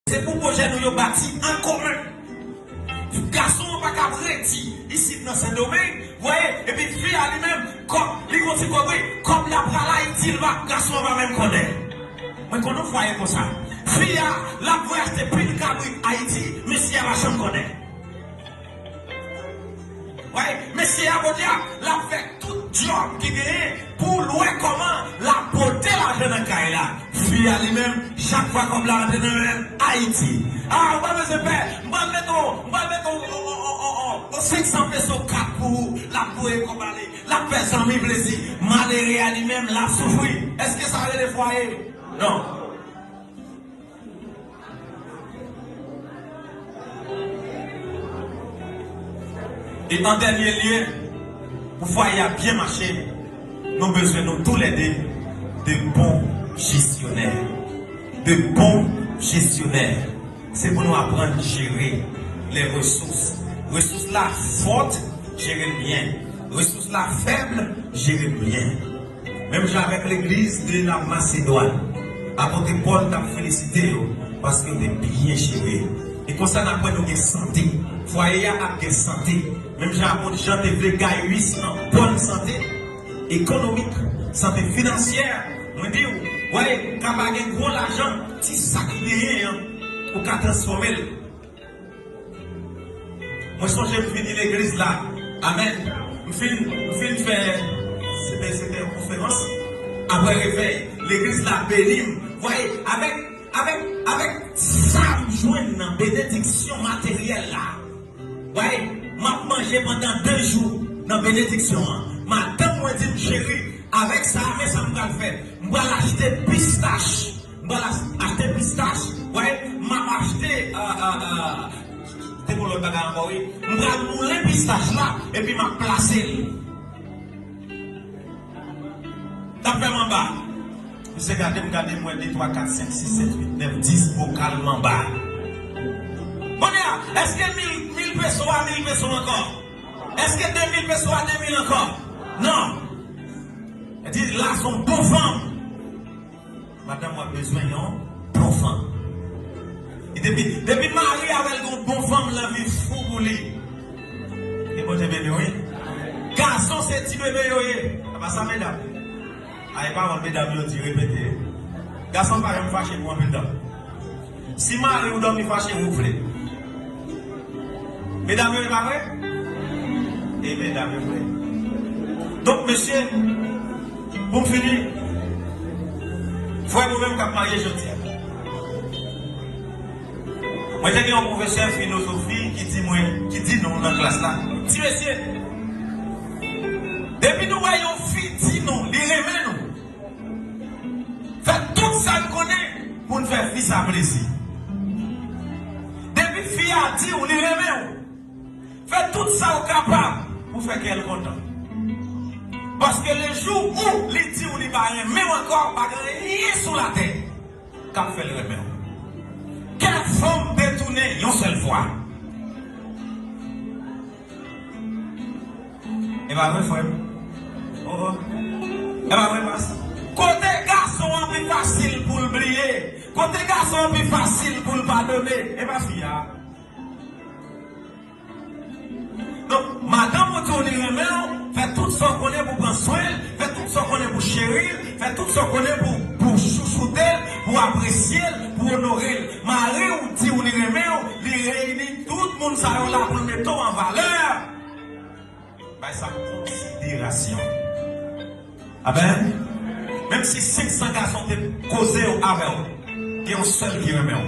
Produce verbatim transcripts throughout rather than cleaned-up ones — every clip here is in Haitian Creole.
Se pou pwojè nou yo bati an komen. Gason an pa ka redi isit nan Sendomeng, voye, epi fi a li menm, kòb, li gon ti kòb, wi, kòb la pral Ayiti, l pa, gason an pa menm konnen. Mwen konn yon fwaye konsa. Fi a, l ap voye achte pil kabrit Ayiti, mesye a pa janm konnen. Wi, mesye a, kounye a, l ap fè tout djòb ki genyen pou l wè kòman l ap pote lajan nan kay la. Fi a li menm, chak fwa kòb la rantre nan men l, Ayiti. A, ou pa bezwen pè, m pral mete w, m pral mete w, on, on, on, on, on, on senk san peso kat pou ou, l ap voye kòb ale, l ap fè zanmi plezi. Malere a li menm, l ap soufri. Èske sa rele fwaye? Non. E an dènye lye, pou fwaye a byen mache, nou bezwen nou toulède de bon jesyonè. De bon jesyonè. Se pou nou aprann jere lè resous. Resous la fòt, jere l byen. Resous la fèb, jere l byen. Menm jan avèk legliz de la Masedwàn, apot Pòl t ap felisite yo paske yo te byen jere. E konsa n ap wè nou gen sante. Fwaye a ap gen sante. Menm jan apot Jan te vle Gayis an bòn sante ekonomik, sante finansyè, mwen di w, wè, ka pa gen gwo lajan, ti sa ki genyen an, ou ka transfòme l. Mwen sonje m vini legliz la. Amèn. M fin, m fin fè, se te, se te yon konferans. Apre revèy, legliz la beni m. Voye, avèk, avèk, avèk sa m jwenn nan benediksyon materyèl la. Voye, m ap manje pandan de jou nan benediksyon an. Madanm mwen di m, cheri, avèk sa, men sa m pral fè. M pral achte pistach. M pral ach-, achte pistach. Wè, m ap achte, euh, euh, euh, te gon lòt bagay ankò, wi. M pral moulen pistach la, epi m ap plase l. T ap fè m anba. Misye gade m, gade m, wè de, twa, kat, senk, sis, sèt, uit, nèf, dis bokal m anba. Kounye a, èske mil, mil peso a, mil peso ankò? Èske de mil peso a, de mil ankò? Non. Li di, la se yon bon fanm. Madanm w ap bezwen yon bon fanm. E depi, depi mari avè l gon bon fanm, lanvi fou pou li. Ke Bondye beni w, wi. Gason se ti bebe yo ye. A pa sa, medam? A, e pawòl medam yo di, repete. Gason pa janm fache pou anpil tan. Si mari w dòmi fache, ou vle. Medam yo, e pa vre? E medam yo vre. Donk, mesye, pou m fini, frè mwen menm k ap marye jodi a. Mwen te gen yon pwofesè filozofi ki di mwen, ki di nou nan klas la, ti mesye, depi nou wè yon fi di nou li renmen nou, fè tout sa n konnen pou n fè fi sa plezi. Depi fi a di w li renmen w, fè tout sa w kapab pou fè kè l kontan. Paske le jou ou li di w li pa renmen w ankò, pa gen anyen sou latè k ap fè l renmen w. Kè fanm detounen yon sèl fwa. E pa vre, frè m? Oh, oh. E pa vre, pas? Kote gason an pi fasil pou l bliye, kote gason an pi fasil pou l padone, e pa fi a. Donk, madanm ou di w li renmen w, fè tout sa w konnen pou pran swen l, fè tout sa w konnen pou cheri l, fè tout sa w konnen pou, pou chouchoute l, pou apresye l, pou onore l. Mari w di w li renmen w, li reyini tout moun sa yo la pou l mete w an valè. Bay sa konsiderasyon. Amèn. Menm si senk san gason te koze w avè w, gen yon sèl ki renmen w.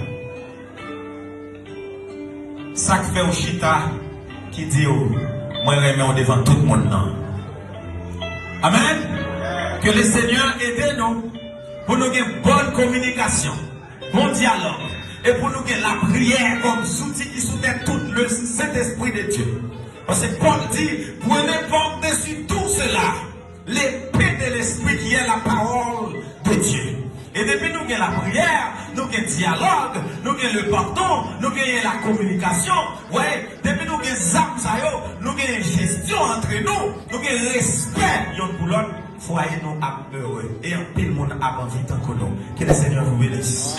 Sa k fè w chita, ki di w, mwen renmen w devan tout moun nan. Amèn. Ke le Senyè ede nou pou nou gen bòn kominikasyon, bon dyalòg, e pou nou gen lapriyè kòm zouti ki sou tèt tout, le Sentespri de Dye. Paske Pòl di, prenez par-dessus tout cela, l'épée de l'esprit qui est la parole de Dieu. E depi nou gen lapriyè, nou gen dyalòg, nou gen le pardon, nou gen la kominikasyon, wè, depi nou gen zam sa yo, nou gen jesyon antre nou, nou gen respè yonn pou lòt, fwaye nou ap ere. E anpil moun ap anvi tankou nou. Que le Seigneur vous bénisse.